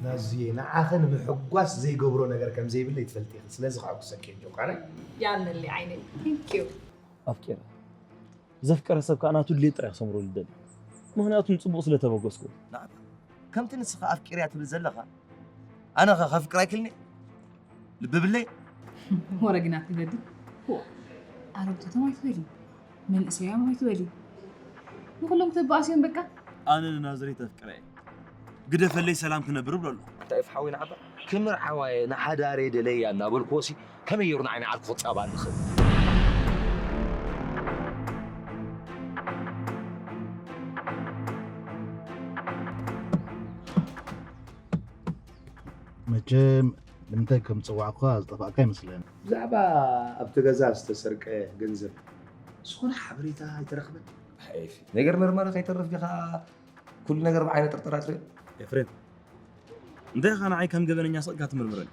ናዙየ፣ ንዓኺ ንምሕጓስ ዘይገብሮ ነገር ከም ዘይብለይ ትፈልጢ ኢኺ። ስለዚ ከዐጉሰኪ እየ ጆካነ። ያለሊ ዓይነይ። Thank you። ኣፍቂረ ዘፍቀረ ሰብ ከዓ ናቱ ድሌት ጥራይ ክሰምሮ ዝደሊ። ምክንያቱ ንፅቡቅ ስለተበገስኩ። ንዓኻ ከምቲ ንስኻ ኣፍቂርያ ትብል ዘለኻ ኣነ ኸ ከፍቅር ኣይክልኒ? ልቢ ብለይ። ወረ ግን ኣትግደዲ። ኣረግቶቶም ኣይትበሊ፣ መንእሰያም ኣይትበሊ። ንኩሎም ተባእስዮም በቃ። ኣነ ንናዝሬት ኣፍቅረ እየ። ግደፈለይ ሰላም ክነብር ብሎ ኣሎ። እንታይ ፍሓዊ ንዓባ ክምርዓዋየ ንሓዳረ ደለያ እናበልክዎ ሲ ከመይ ገይሩ ንዓይ ንዓርኩ ክጻባእ ንኽእል? መቸም ንምንታይ ከም ዝፀዋዕኳ ዝጠፋእካ ይመስለኒ። ብዛዕባ ኣብቲ ገዛ ዝተሰርቀ ገንዘብ ዝኾነ ሓበሬታ ኣይተረኽበን? ነገር መርመራ ከይተርፍ ዲኻ ኩሉ ነገር ብዓይነ ጥርጠራ ትሪኦ? ኤፍሬም፣ እንታይ ኢኻ ንዓይ ከም ገበነኛ ስቕ ኢልካ ትምርምረኒ?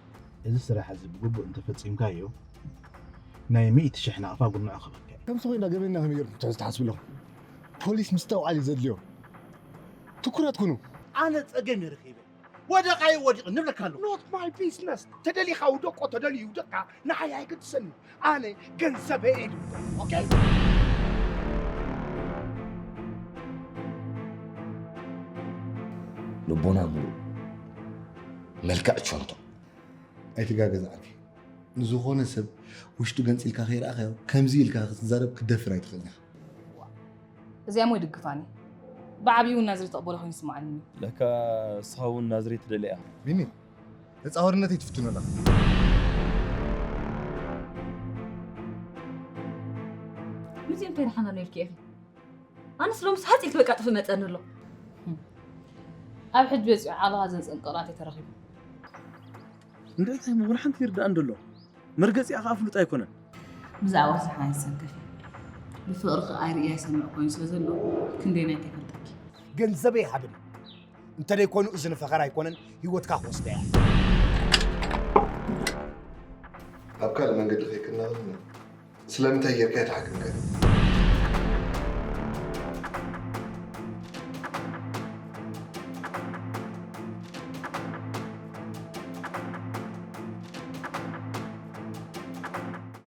እዚ ስራሕ እዚ ብግቡእ እንተፈጺምካዮ ናይ ሚእቲ ሽሕ ናቕፋ ጉድንዖ ክህበካ እዩ። ከምዚ ኮይና ገበነኛ ከመይ ጌርኩም ክትሕዙ ትሓስቡ ኣለኹም? ፖሊስ ምስተውዓል እዩ ዘድልዮ። ትኩራት ኩኑ። ኣነ ጸገም የርኺበ ወደቓ እዩ ወዲቕ ንብለካ ኣለኹ። Not my business። ተደሊኻ ውደቆ ተደልዩ ይውደቕካ ንዓይ ኣይገድሰኒ። ኣነ ገንዘበ እየ ድብል። ኦኬ? ልቦና ምሉእ መልክዕ ቾንቶ። ኣይትጋገዝ ዓርኪ። ንዝኾነ ሰብ ውሽጡ ገንፂልካ ከይረኣኻዮ ከምዚ ኢልካ ክትዛረብ ክትደፍር ኣይትኽእልን ኢኻ። እዚኣ ሞ ይድግፋኒ። ብዓብዩ እውን ናዝሬት ተቕበሎ ኮይኑ ይስምዓኒ። ለካ ንስኻ እውን ናዝሬት ትደሊ ኢኻ። ቢኒ፣ ተፃዋርነት ኣይትፍትኖ ኣለኻ። ምዚ እንታይ ደሓን ኣሎ ኢልኪ ኢኺ? ኣነስ ሎምስ ሃፅ ኢልኪ በቃ ጥፍእ መፀኒ ኣሎ። ኣብ ሕጂ በፂሑ ዓለኻ ዘንፀንቀላት እዩ ተረኺቡ። እንታይ እንታይ ምጉር ሓንቲ ይርዳእ እንደሎ መርገፂኣ ከዓ ፍሉጥ ኣይኮነን። ብዛዕባ ስራሕ ኣይትሰከፊ። ብፍቕሪ ከዓ ኣይርእይ ኣይሰምዕ ኮይኑ ስለ ዘሎ ክንደየናይ ከይፈልጠኪ። ገንዘበይ ሃብኒ። እንተደይ ኮይኑ እዚ ንፈኸር ኣይኮነን ህይወትካ ክወስዳ እያ። ኣብ ካልእ መንገዲ ከይክናኸልና ስለምንታይ ጌርካ ኣይትሓግምካ?